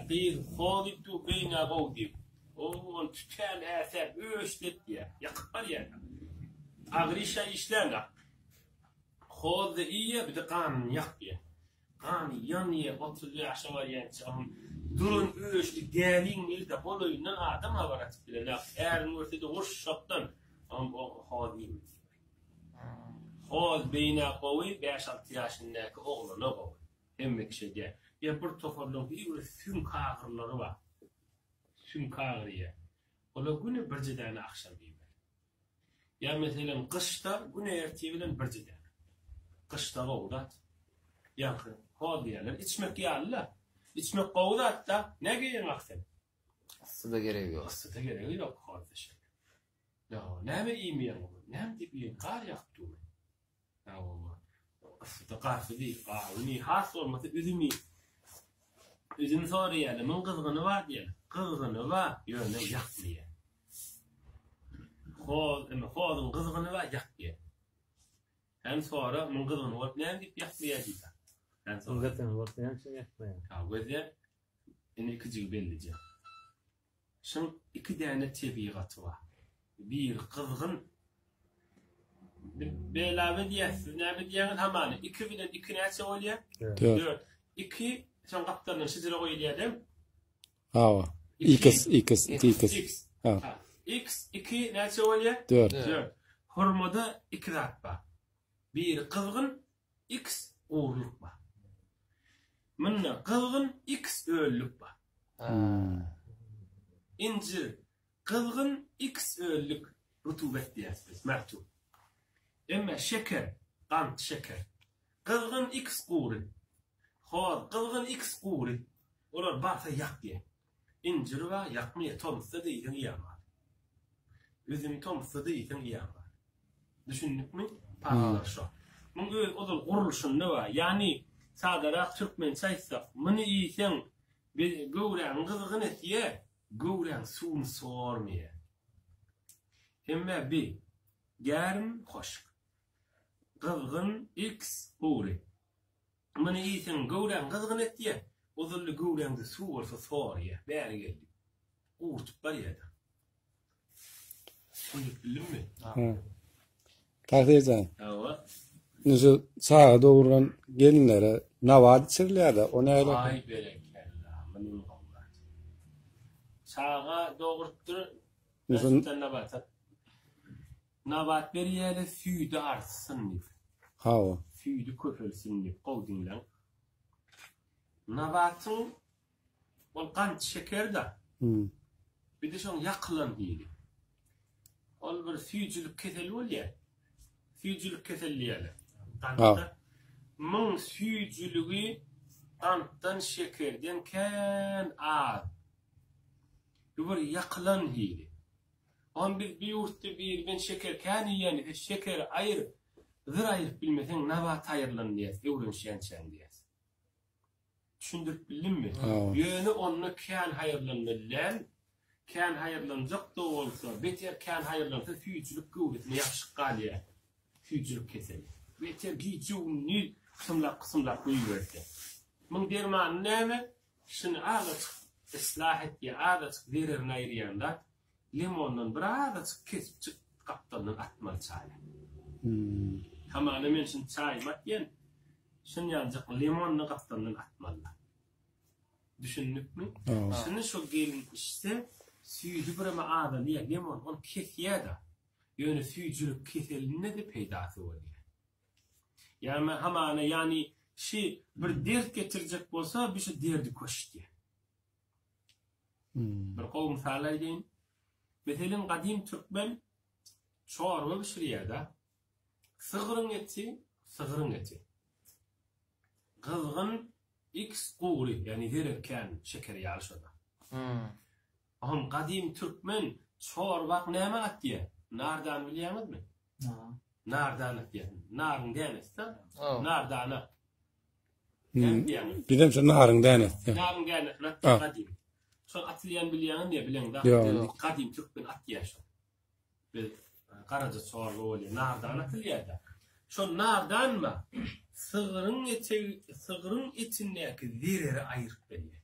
Gyz hoz diýip dur, beýnä gowy diýip. O ony tütän äsäp öçdi etýär. Ýakyp barýar. Agyr işä işlänok. Hoz-da iýýär, bir-de ganyny ýakýar. Gany ýanýar, 30 ýaşa barýança onuň duran öçli däliň nirde golaýyndan adam habar atyp bilenok. Ärini görse-de gurşakdan onuň hoz iýmedi. Hoz beýnä gowy, bäş-alty ýaşyndaky oglana gowy. Hemme kişi edýär. Ýa bir toparlaryň bir süňk agyrylary bar. Süňk agyrýar. Olar güne birje däne agşam iýmeli. Ýa meselem gyşda güne ertir bilen birje däne. Gyşda gowy zat. Ýaňky hoz diýýärler. Içmek ýaly-la. Içmek gowy zat-da. Näge geýeňok sen? Yssyda geregi ýok. Yssyda geregi ýok hozda şeýle. Ýa näme iýmeýäň? Näme diýip iýeýin? Gar ýagyp durmy? Hawa. Yssyda garpyz iý, gawun iý, has bolmasa üzüm iý. Üzüm soraýarlar, muň gyzgyny bar diýýärler. Gyzgyny bar, ýöne ýakmaýar. Hoz, indi hozuň gyzgyny bar, ýakýar. Hem sora, muň gyzgyny bolup näme diýip ýakmaýar diýýär. Hem sora. Gyzgyny bolup näme üçin ýakmaýar? Ha, gözle. Indi ikijigi bellije. Şuň iki däne tebigaty bar. Biri gyzgyn. Belawe diýýäs, siz näme diýýäňiz hamana? Iki bilen iki näçe bolýar? Dört. Iki, soň gapdalyndan şijire goýulýar däl? Hawa. X, X, X. X. Ha. X, iki näçe bolýar? Dört. Dört. Hurmada iki zat bar. Biri gyzgyn, X gurulyk bar. Munda gyzgyn X öllük bar. Injir gyzgyn X öllük rutubet diýýäs biz, mertub. Emma şeker, gant şeker. Gyzgyn X gury. Hoz gyzgyn X gury. Olar barsa ýakýar. Injir bar ýakmaýar, tomusda-da iýseň iýäň bar. Üzüm tomusda-da iýseň iýäň bar. Düşündikmi? Parhlar şo. Muň öz ozal gurluşynda bar. Ýagny sadarak türkmençe aýtsak, muny iýseň göwräň gyzgyn etýär, göwräň suwuny sormaýar. Hemme bi gärm hoşk. Gyzgyn X gury. Muny iýseň göwräň gyzgyn etýär, ozally göwräňde suw bolsa sorýar. Bäri gel diýip. Gurtup barýar-da. Düşünip bildimmi? Tahyr jan. Hawa. Indi şu çaga dogrulan gelinlere nabat içirilýär-de, o nähili? Aý berekella, munyň gowy zat. Çaga dogurtdyr, sütden nabat. Nabat berýäle süýdi artsyn diýip. Hawa. Süýdi köpelsin diýip, gowy diňläň. Nabatyň ol gant şeker-da. Bir-de şoň ýakylan hili. Ol bir süýjülik keseli bolýar. Süýjülik keseli diýýärler. Gantda. Muň süýjüligi gantdan, şekerden kän az. Bu bir ýakylan hili. Oňa biz bu ýurtda biri men şeker kän iýýän diýse şekeri aýyr, zyr aýyryp bilmeseň nabat aýyrlan diýýäs, öwrenişýänçäň diýýäs. Düşündirip bildimmi? Ýöne onda kän haýyrlanmaly däl. Kän haýyrlanjak-da bolsa, beter kän haýyrlansa süýjülik göwresine ýapyşyp galýar. Süýjülik keseli. Beter gije-gündiz kysymlap-kysymlap goýberse. Muň dermany näme? Şuny azajyk yslah etýär, azajyk zererini aýyrýan zat, limondan bir azajyk kesipjik gapdalyndan atmaly çaýa. Hamana men şuny çaýyma atýan, şuny ýalyjak limonyny gapdalyndan atmaly. Düşündikmi? Şuny şo gelin içse, süýdi bireme azalýar, limon ony kesýär-de. Ýöne süýjülik keselinde-de peýdasy bolýar. Ýagny hamana ýany şi bir dert getirjek bolsa bi şu derdi köşütýär. Bir gowy mysal aýdaýyn. Meselem gadym türkmen çorba bişirýär-de. Sygryň eti, sygryň eti. Gyzgyn X gury, ýagny zerer kän, şeker ýaly şoda. Ohm gadym türkmen çorbak näme atýar? Nardan bilýäňizmi? Nardana diýýär. Naryň dänesi-de. Nardana. Näme diýýäňiz? Bizem şo naryň dänesi diýýär. Naryň dänesini atýar gadym. Şol atylýan bilýäňizmi ýa bileňzok? Ýok. Gadym türkmen atýar şol. Biz garaja çorba bolýar. Nardan atylýar-da. Şol nardanma sygryň eti, sygryň etindäki zereri aýryp berýär.